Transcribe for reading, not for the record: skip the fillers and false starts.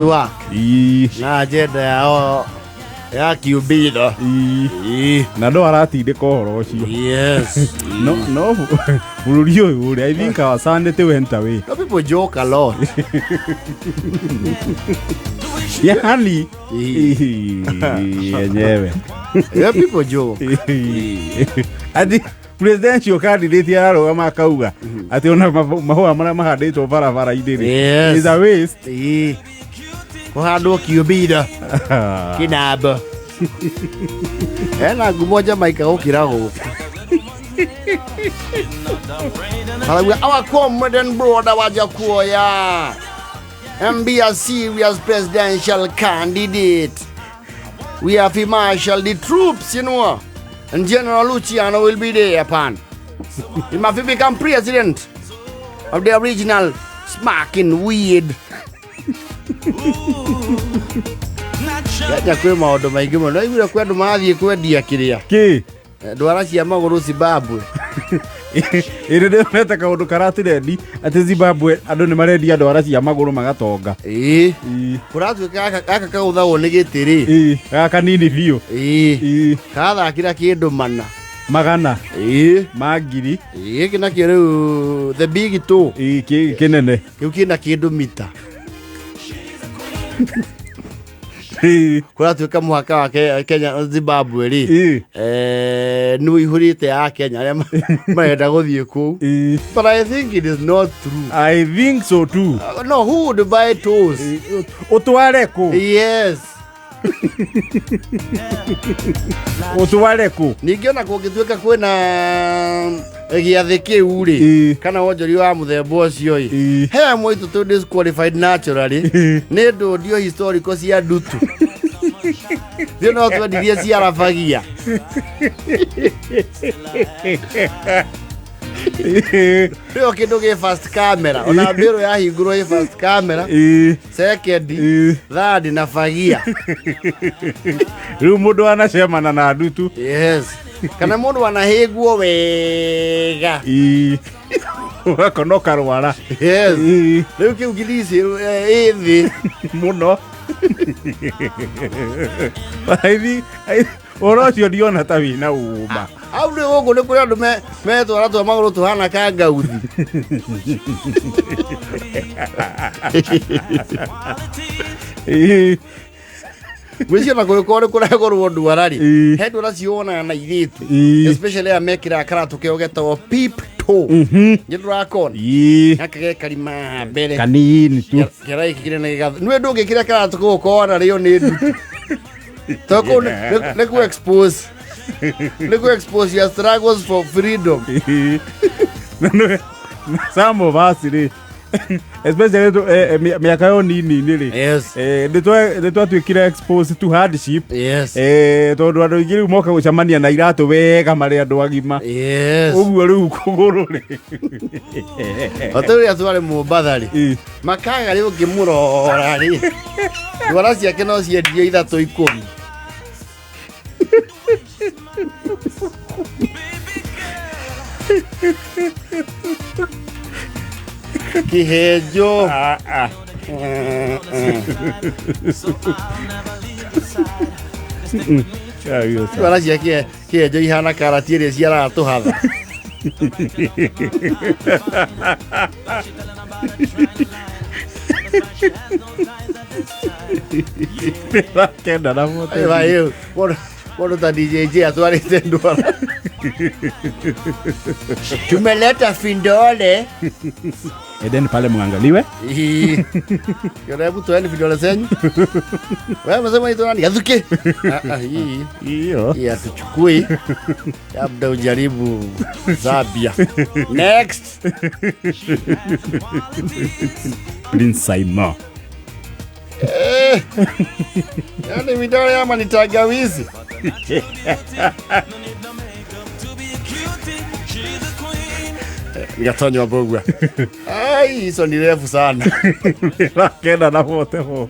Work na agenda yao ya kiumbitho. Ii. Na no aratindĩka ũhoro ũcio. No no bũrũri ũyũ rĩ, I think our sanity went away. No, people joke a lot. Yani Ii. yenyewe. Yeah, people joke. Ati presidential candidate ararũgama akauga atĩ ona mahũa marĩa mahandĩtwo barabara-inĩ rĩ is a waste. Ii. Kũhandwo kiumbitho kinambo ena ngumo Jamaica gũkĩra gũkũ. Arauga our comrade and brother Wajackoyah and be a serious presidential candidate. We have to marshal the troops. And General Luciano will be there, pan. He must become president of the original smacking weed. Kenya kwĩ maũndũ maingĩ mũno. Aiguire kwĩ andũ marathiĩ kwendia kĩrĩa Kĩ? Ndwara cia magũrũ Zimbabwe. Ĩrĩ ndĩonete kaũndũ karatirendi atĩ Zimbabwe andũ nĩ marendia ndwara cia magũrũ magatonga. Ĩĩ. Kũratuĩka gaka kagũthagwo nĩ gĩtĩ rĩ. Ĩĩ, gaka kanini biũ. Ĩĩ. Karathakĩra kĩndũ mana. Magana Ĩĩ. ma ngiri. Ĩĩ, gĩkĩ nakĩo rĩu the big two. Ĩĩ, kĩnene. Kĩu kĩna kĩndũ mita. Kũratuĩka mũhaka wa Kenya Zimbabwe rĩ. Nĩ ũihũrĩte ya Kenya arĩa marenda gũthiĩ kũu. But I think it is not true. I think so too. No, who would buy toes? Ũtware kũ? Yes. Ũtware kũ? Ningĩ ona kũngĩtuĩka kwĩna gĩathĩ kĩu rĩ, kana wonjoria wa mũthemba ũcio ĩ, he amwe aitũ tũ disqualified naturally nĩ ndũndio historical cia ndutu. Thio no twendirie ciarabagia. Rĩo kĩndũ gĩ first camera, ona mbĩrũ yahingũrwo ĩ first camera, second, third na fagia. Rĩu mũndũ anacemana na ndutu. Yes. Kana mũndũ anahĩngwo wega. Ũgakona ũkarwara. Yes. Rĩu kĩu githici ĩ thĩ. Mũno. I think ũhoro ũcio ndiona ta wĩna ũma. Hau nĩ gũkũ nĩ kũrĩ andũ metwara twa magũrũ tũhana kangauthi. Gwĩciria na kũrĩkorwo nĩ kũregũrwo ndwara rĩ, he ndwara cionaga na irĩtu, especially aya mekĩraga karatũ keo getagwo peep toe. Nĩ ndũrakona gaka ge karima haha mbere. Kanini tu. Kĩara gĩkĩ kĩnene gĩgath nĩwe ndũngĩkĩra karatũ kau ũkona rĩo nĩ ndutu. Tondũ kũu nĩ ku expose, nĩ ku expose your struggles for freedom. Some of us rĩ, especially mĩaka yo nini-inĩ rĩ, nĩ twatuĩkire exposed to hardship. Tondũ andũ aingĩ rĩu moka gũcemania na iratũ wega marĩ andũ agima. Ũguo rĩu kũgũrũ rĩ. O ta ũrĩa twarĩ Mombatha rĩ, makaga rĩ ũngĩmũrora rĩ, ndwara ciake no ciendio ithatũ ikũmi. Kĩhenjo. Ah, ah. Ndwara cia kĩhenjo ihana karati ĩrĩa ĩciaraga tũhatha. Kenda na moto. Ĩyo, mũndũ ta DJ J atwarĩte ndwara. Tumeleta findole. Eden pale mwangaliwe. Ii. Yona, hebu toeni vidole zenyu. Wewe umesema ito nani? Gathuki. Ah, ah, hii. Hiyo. Hii hatuchukui. Labda ujaribu Zambia. Next. Prince Simon. Yaani vidole ama ni tangawizi. Nikatonywa mbogwa. Ai, hizo ni refu sana. Kenda na wote ho.